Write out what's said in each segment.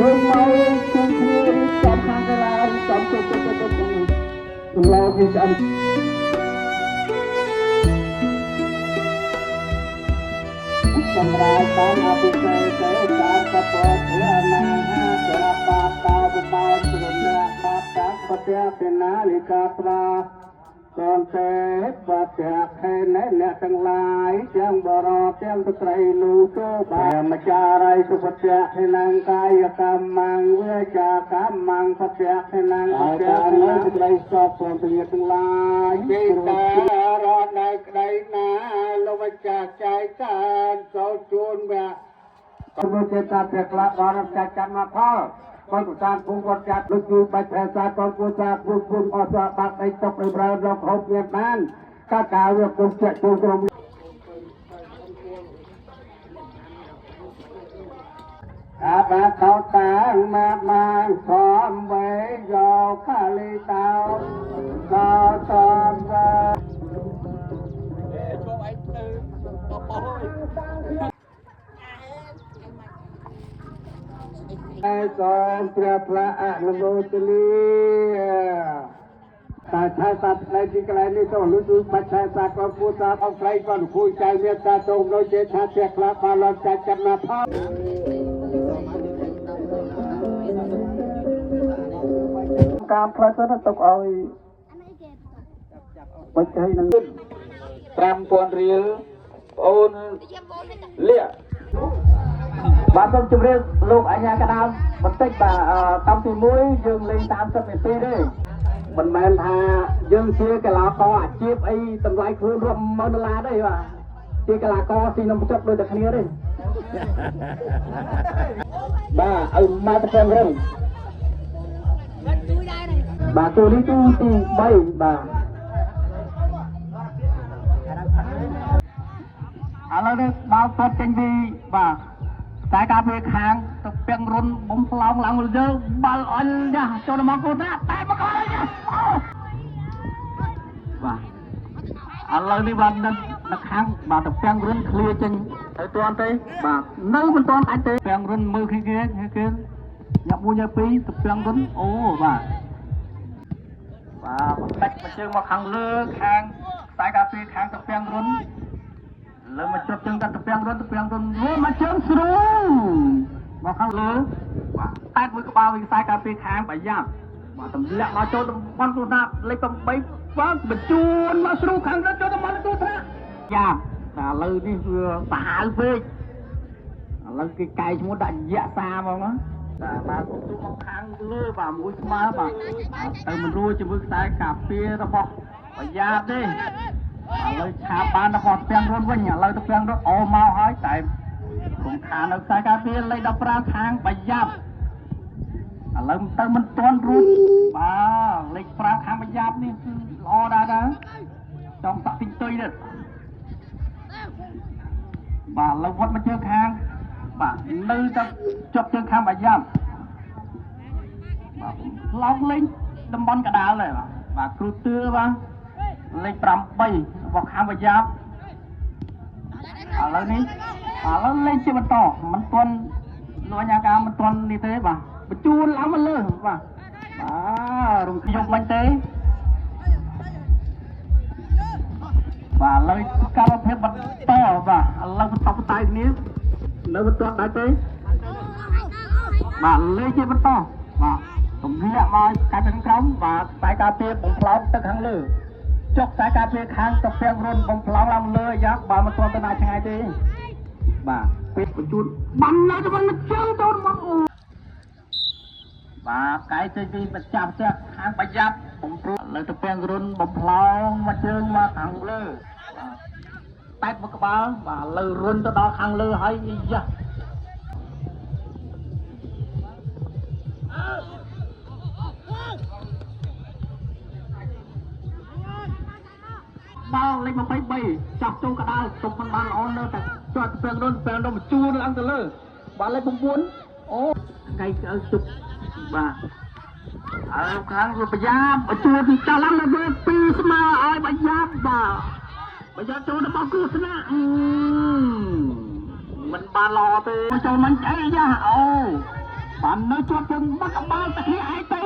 យើងមកគុំគ្នារៀបចំខាងកីឡារៀបចំទៅទៅទៅទៅសម្លគេឆ្អិនសម្រាប់បានអភិសេកទៅតាមកពតវនាហាចរបាតោបបោសុនៈបាតាបតៈសេនាលិកាត្រាកនទេបតៈខេណអ្នកទាំងឡាយទាំងបរោទាំងស្ត្រីលូចូលបាមចារៃសុបតៈខេណងកាយកម្មងវាចាកម្មងបតៈខេណងបតៈនៅស្ត្រីសពព្រមទាំងទាំងឡាយ ពីតារត់នៅក្តីណាលោកម្ចាស់ចែកចានចូលជូនវគ្គ ព្រោះចេតាព្រះក្លាបរំចាច់ចាំមកផលកុនប្រសានភូមិវត្តចាត់លោកជួយបាច់ប្រសាកងគូសាភូមិភូមិអស់ស្បាក់ដីຕົកដោយប្រើរកហូបមានបានកាកាវាគុំជាក់ជូនក្រុមអាបាខោតាមកមកសំវេយោខាលីតោកោសំវេ ឯសូមព្រះផ្លាអនុមោទនីតាឆាសាផ្នែកទីកន្លែងនេះសូមលុជួយបាច់ឆាសាក៏គួសាអងស្រីក៏គួចៅមេត្តាសូមដូចជាថាព្រះខ្លះបានលំចាច់ចាំណាផល ការផ្លូវទៅទុកឲ្យបិចឲ្យនឹង 5000រៀលប្អូនលាក់ បាទសូមជម្រាបលោកអញ្ញាកដាលបន្តិចបាទតាំងទី1យើងលេង30នាទីទេមិនមែនថាយើងជាកីឡាករអាជីពអីតម្លៃខ្លួនរាប់ម៉ឺនដុល្លារទេបាទជាកីឡាករស៊ីនំបញ្ចុកដូចតែគ្នាទេបាទឲ្យមកទៅពងរឹងបាទគូនេះគូទី3បាទឥឡូវនេះបាល់ទាត់ចេញពីបាទខ្សែការពារខាងទៅពាំងរុនបំផ្លោងឡើងលើបាល់អុលយ៉ាចូលមកគូណាតែមកហើយបាទឥឡូវនេះបាទនៅនៅខាងបាទទៅពាំងរុនឃ្លាចេញទៅទាន់ទេបាទនៅមិនទាន់អាចទេពាំងរុនមើលគេគេគេញាក់មួយញាក់ពីរទៅពាំងរុនអូបាទបាទបន្តិចមកជើងមកខាងលើខាងខ្សែការពារខាងទៅពាំងរុនលើមកជប់ជើងតែទៅពាំងរុនទៅពាំងរុនមកជើងស្រួលមកខាងលើបាទតែមួយក្បាលវិញខ្សែការពារខាងបាយ៉ាប់បាទទម្លាក់មកចូលតំបន់គ្រោះថ្នាក់លេខ8បាទបញ្ជូនមកស្រួលខាងលើចូលតំបន់គ្រោះថ្នាក់យ៉ាប់តែឥឡូវនេះវាសាហាវពេកឥឡូវគេកែឈ្មោះដាក់យៈសាហ្មងណាបាទបាទទូមកខាងលើបាទមួយស្មើបាទទៅមិនរួចជាមួយខ្សែការពាររបស់បាយ៉ាប់ទេឥឡូវឆាបបានរបស់ពាំងរុនវិញឥឡូវទៅពាំងរុនអូមកហើយតែគំខាននៅខ្សែការពារលេខ15ខាងបាយ៉ាប់ឥឡូវទៅមិនទាន់រួចបាទលេខ5ខាងបាយ៉ាប់នេះគឺល្អដែរដែរចង់សាក់ទីតុយនេះបាទឥឡូវវត្តមកជើងខាងបាទនៅតែជាប់ជើងខាងបាយ៉ាប់បាទឡោកលេងតំបន់កដាលដែរបាទបាទគ្រូទឿបាទលេខ8របស់ខាងបាយ៉ាប់ឥឡូវនេះឥឡូវលេងជាបន្តមិនទាន់លោកអាញាការមិនទាន់នេះទេបាទបញ្ជូនឡើងមកលើបាទបាទរំខ្ញុំមិនទេបាទឥឡូវកម្មភាពបន្តបាទឥឡូវបន្តបន្តគ្នានៅបន្តដែរទេបាទលេងជាបន្តបាទទម្លាក់មកកាត់ខាងក្រោមបាទខ្សែការពារបំផ្លោងទៅខាងលើចុកខ្សែការពារខាងទៅពាំងរុនបំផ្លោងឡើងលើយ៉ាបាទមិនទាន់ទៅណាឆ្ងាយទេបាទពេលបញ្ជូនបាននៅទៅមិនជើងទៅមកអូបាទកែចេញពីម្ចាស់ផ្ទះខាងបាយ៉ាប់បំព្រួលើទៅពាំងរុនបំផ្លោងមកជើងមកខាងលើបាទតែមកក្បាលបាទលើរុនទៅដល់ខាងលើហើយយ៉ាបាល់លេខ23ចាប់ចូលកដាលទុំមិនបានល្អនៅតែជាប់ពាំងរុនពាំងរុនបញ្ជូនឡើងទៅលើបាល់លេខ9អូកៃឲ្យជប់បាទហើយខាងប្រយ៉ាបញ្ជូនចាស់ឡើងលើពីរស្មើឲ្យបាយ៉ាប់បាទបាយ៉ាប់ចូលរបស់គ្រោះថ្នាក់មិនបានល្អទេចូលមិនអីយ៉ាអូ បាននៅជាប់ជើងបាក់ក្បាលតាគ្នាឯងទៅ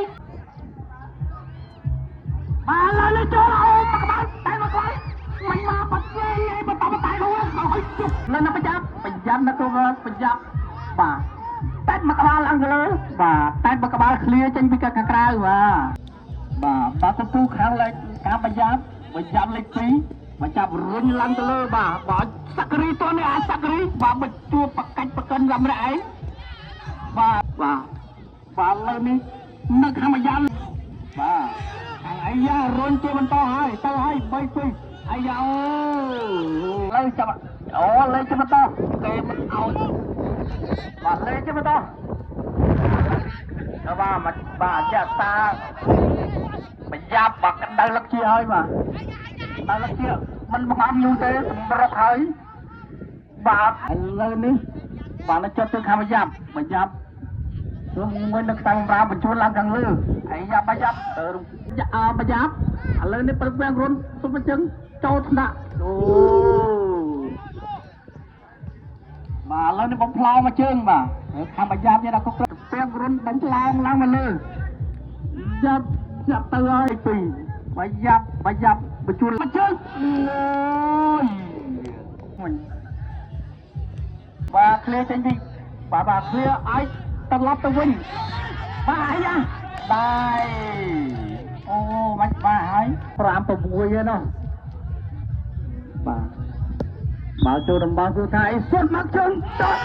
បាទឡើយលើចូលអូបាក់ក្បាលតែមកក្បាលមិនមកបាត់វិញឯងបន្តបន្តហូឲ្យជប់នៅនៅប្រយ៉ាប់ប្រយ៉ាប់នៅទៅប្រយ៉ាប់បាទតែមកក្បាលអង្គលើបាទតែមកក្បាលឃ្លាចេញពីខាងក្រៅបាទបាទបាទកំពូខាងលេខការប្រយ៉ាប់ប្រយ៉ាប់លេខ2មកចាប់រុញឡើងទៅលើបាទបាទសក្រីតនេះអាសក្រីបាទមកជួបបកាច់បកិនសម្រាប់ឯងបាទបាទបាទលើនេះនៅខាងប្រយ៉ាប់បាទខាងអាយ៉ារុញជាបន្តហើយទៅហើយ3 2អាយ៉ាអូលើចាប់អូលេខជាបន្តគេមិនឲ្យបាទលេខជាបន្តទៅបាទមកបាទយ៉ាតាប្រយ៉ាប់បាទក្តៅលឹកជាហើយបាទ ដល់លជាមិនបង្អំយូរទេសម្រុកហើយបាទឥឡូវនេះបាទនៅចិត្តទៅខាងប្រយ៉ាប់ប្រយ៉ាប់ព្រោះមួយនៅខ្សែបំរើបញ្ជួនឡើងខាងលើហើយយ៉ាប់ប្រយ៉ាប់ទៅអប្រយ៉ាប់ឥឡូវនេះប្រវាំងរុនសុំជឹងចូលថ្នាក់អូបាទឥឡូវនេះបំផ្លោមកជើងបាទខាងប្រយ៉ាប់នេះដល់គុកពាំងរុនបំផ្លោឡើងមកលើយ៉ាប់យ៉ាប់ទៅហើយពីប្រយ៉ាប់ប្រយ៉ាប់បញ្ជួនមកជើងអូយមិញបាទឃ្លាចេញពីបាទបាទឃ្លាឲ្យត្រឡប់ទៅវិញបាទអាយ៉ាបាយអូមិនបាទហើយ5 6ឯណោះបាទបើចូលតំបន់គឺថាអីសុទ្ធមកជើងចុះ